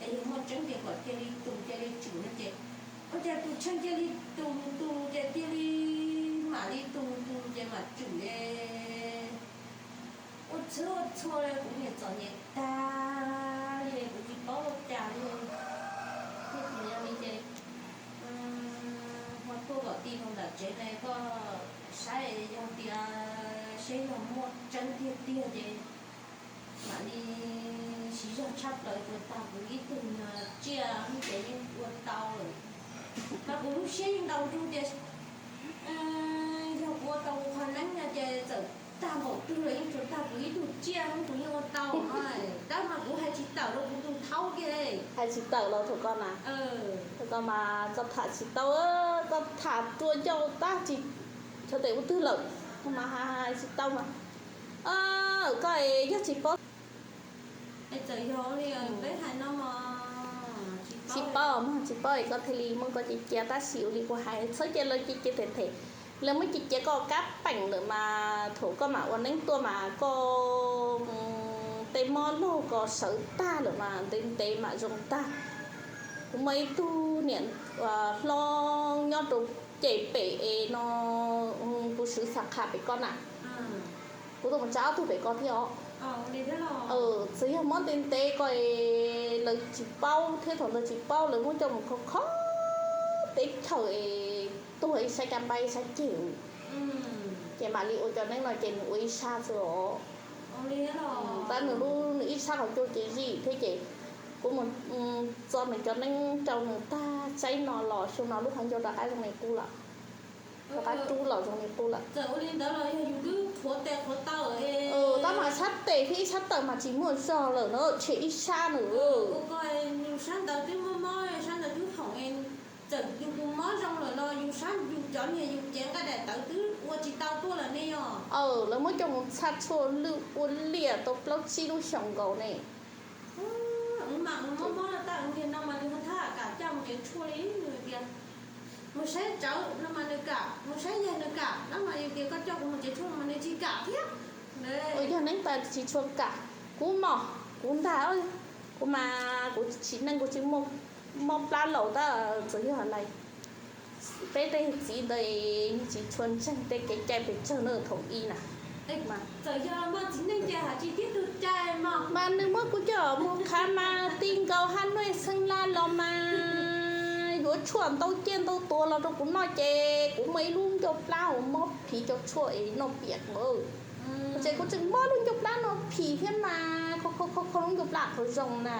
Yog muaj tseeb tias kom cia li tus cia li tsum no ces, ua cas tus tsheej cia li tus tus ces cia li mam li tus tus ces mam tsum es ua txhua ua txhua li kuv niam txom nyem tag li kuv tsis paub ua cas li. Ces tus yog li ces hu tuaj kom tij mus ntawm tsev ne koj saib yog tias seb yog muaj tseeb tiag tiag ces mam li siv zog tshaj plaws tsuas tag kuv ib tug tsiaj ces yeej ua tau lawm. Mas kuv lub siab yeej ntaus nrug tias yog kuv ua tau kuv qhov neeb no ces txawm tag npaum twg los yeej tsuas tag kuv ib tug tsiaj kuv yeej ua tau no. Tab mas kuv hais tsis tawm rau kuv tus thaub kiag. Hais tsis tawm los thaum ko na, thaum ko mas koj tham tsis tau, koj tham rua ncauj tag tsis, xyov tes ua twg lawm, mas hais tsis tau mas koj yog tsis paub. Tsis paub, tsis paub es koj thiaj li muab koj cia cia tab sis ua li kuv hais txhob cia lawv cia cia them them, lawv muab cia cia koj kab peem lawm mas thaum koj mam ua neeb tuaj mas koj tej mob laug ko sawv tag lawm mas ntev ntev mam zoo tag. Kuv muaj ib tug niam hlob nyob rau ces pem es no kuv swv xa qha pem ko na, kuv tuaj mus tsa ob tug pem ko thiab os. Txawm yog mob ntev ntev ko es lawv tsis paub thiab thaum ntawd tsis paub lawv muab coj mus kho kho teb chaws es tuag ib sab caj npab ib sab ceg, ces mam li ua cov neeb no ces nws ua ib sab xwb os. Tab nws lub nws ib sab qhov ncauj ces zij thiab ces kuv mus txo nws cov neeb rau nws tag tsaib no los xyoo no lub qhov ncauj rov qab zoo li qub lawm, rov qab rub los zoo li qub lawm. Tab mas sab tes thiab ib sab tawm mas tsis muaj zog lawm na, tshem ib sab nws. Sab ntawd twb mob mob, sab ntawd twb hoom, txawm yus tus mob zoo lawm los yus sab yus cov niag yus cev nqaij daim tawv twb ua tsis tau tuaj lawm ne yog. Lawv muab coj mus txhaj tshuaj lwj ua liaj tau plaub tsib lub xyoos nkaus ne. Mas mob mob no tab niag no mas nws ho thab kam coj mus cev tshuaj li nws tias mus saib tsawv no mas nws kam, mus saib yaig nws kam, tab mas yus tias koj coj kuv mus cev tshuaj mas nws tsis kam thiab. Yog neeb tas tsis tshua kam, kuv mom, kuv ntag, kuv mas kuv tsis neej kuv tsis muaj mob plab laus tab txawm yog lais. Peb tej txiv ntawd tsis tshua ntseeg tej kev cai pes tsawg na thaum ub na. Mas nws muab kuv coj mus khav mas ti nkaus hab nuj xeeb laj los mas yuav tshuaj ntau ciaj ntau tuav los rau kuv noj ces kuv muaj ib lub ncauj plab uas mob phim cov tshuaj es noj piam. Ces kuv tseem mob lub ncauj plab no phim thiab mas kho kho kho lub ncauj plab qhov zoo na.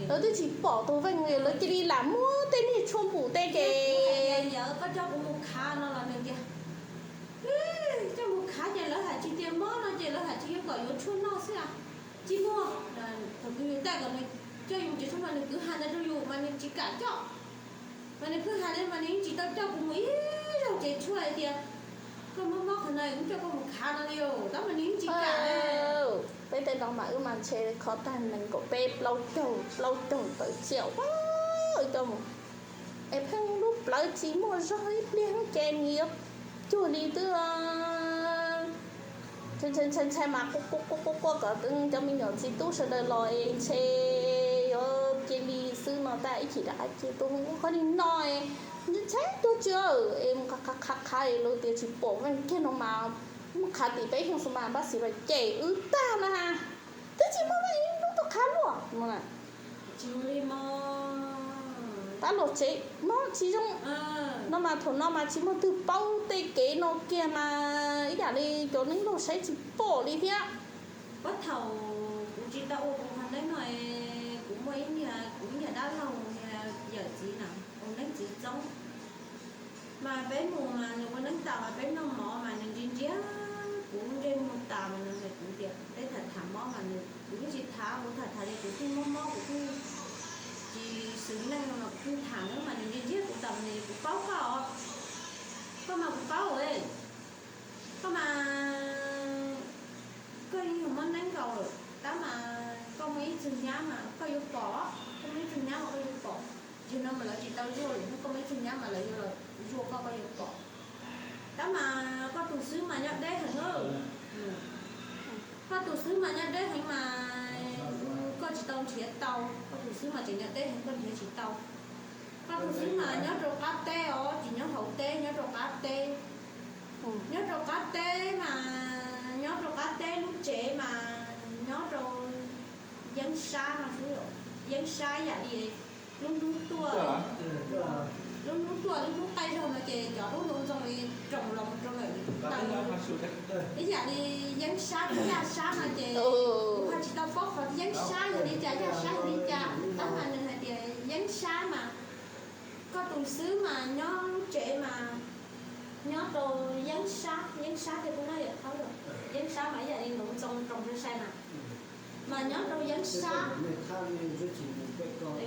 Lawv twb tsis pom tus veej li lawv cia li lam muab tej niag tshuaj npum tej ces coj mus khav ces lawv hais tsis tias mob no ces lawv hais tsis yuav kom yuav tshuaj noj xwb a. Tsis muaj, thaum kuv yus taj kom nws coj yus mus tsev tshuaj mas nws kwv ha ntawd rau yus mas nws tsis kam coj. Mas nws kwv ha ntawd mas nws yeej tsis tau coj kuv mus ib zaug tsev tshuaj hais tias koj mob mob qhov no kuv coj koj mus khav no li, tab mas nws yeej tsis kam. Peb tej no mas wb mas ntshe kho tag nees nkaum peb plaub caug, plaub caug tawm tsiaj coj mus es pheej lub plawv tsis muaj zog ib pliag ces nws yuav cuag li twb ntshai ntshai ntshai mas quaj quaj quaj quaj kom cov me nyuam txiv tub sawv daws los es ntshe yuav cia li xwb no tab ib chim rov qab cia tuaj mus ua qhov li no es ntshai ntshai tuag tsis es mus qhav qhav qhav es luag tias tsis pom veej kiag no mas mus qhav tim peb xyoo xu mas npab xiv mas cem wb tag na. Twb tsis muaj veej ib lub tuaj qhav luaj. Tab los tsev mob tsis zoo no mas thaum no mas tsis muaj twg paub tej kev no kiag mas ib yam li cov neeb laug saib tsis pom li thiab. Puag thaum kuv tsis tau ua kuv qhov neeb no, kuv muaj ib niag, kuv ib niag dab laug niag yawm txiv na, ua neeb txiv txoob. Mas peb mus mas nws ua neeb tas mas peb noj mov mas nws ntsia ntsia kuv ntsej muag tas mas nws hais kuv tias peb tham tham mob mas nws, kuv yeej tsis tham, kuv tham tham li kuv pheej mob mob kuv pheej tsis xwm neej no mas kuv pheej tham na mas nws ntsia ntsia kuv tas mas nws, kuv paub koj os, koj mas kuv paub. Koj mas koj yeej yog mob neeb nkaus lawm tab mas koj muaj ib txog nyab mas koj yuav pom, koj muaj ib txog nyab mas koj yuav pom. Yog no mas lawv tsis tau zuaj lawm, koj muaj ib txog nyab mas lawv yuav los zuaj koj, koj yuav pom. Tab mas koj tus xwb mas nyob deb heev. Koj tus xwb mas nyob deb heev mas koj tsis tau nrhiav tau, koj tus xwb mas tseem nyob deb heev koj nrhiav tsis tau. Koj tus xwb mas nyob rau qab teb os, tsis nyob hauv teb, nyob rau qab teb. Nyob rau qab teb mas, nyob rau qab teb lub tsev mas nyob rau yeeb sab no xwb, yeeb sab ib yam li lub hnub tuaj, lub hnub tuaj lub hnub qaij zog no ces cov hnub ntoo ntxoo li roos los rau ntawm taw, ib yam li yeeb sab thiab yaj sab no ces kuv ho tsis tau paub qhov yeeb sab yog li cas yaj sab yog li cas, tab mas nws hais tias yeeb sab mas koj tus xwb mas nyob lub tsev mas nyob rau yeeb sab, yeeb sab thiab kuv noj yam thawb lawm, yeeb sab mas ib yam li ntoo ntxoo roos sai sai na, mas nyob rau yeeb sab.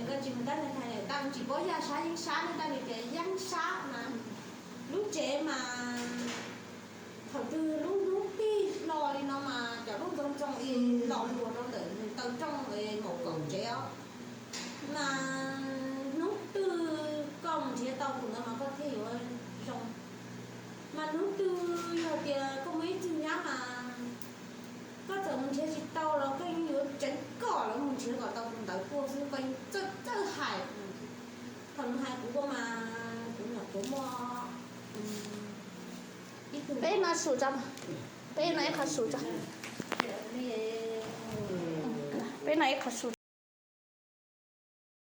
Koj tsis mus tab tab tsis paub yaj sab yeeb sab ne, tab li tias yeeb sab mas lub tsev mas thaum twg lub hnub tig hlo li no mas cov lub ntxoov ntxoo los luag rau ntawm nws taw rooj maum kaum tsev os. Mas hnub twg koj mus nrhiav tau tus ntawd mas koj thiaj yuav zoo. Mas hnub twg yog tias koj muaj ib tug nyab mas koj txawm mus nrhiav tsis tau los koj yeej yuav tseev kom lawv mus nrhiav kom tau tus ntawd tuaj xwb, koj yeej txawj txawj hais. Thaum nws hais kuv ko mas kuv nyuam qhuav muaj ib tug. Peb no su tso, peb no ib qho su tso, peb no ib qho su.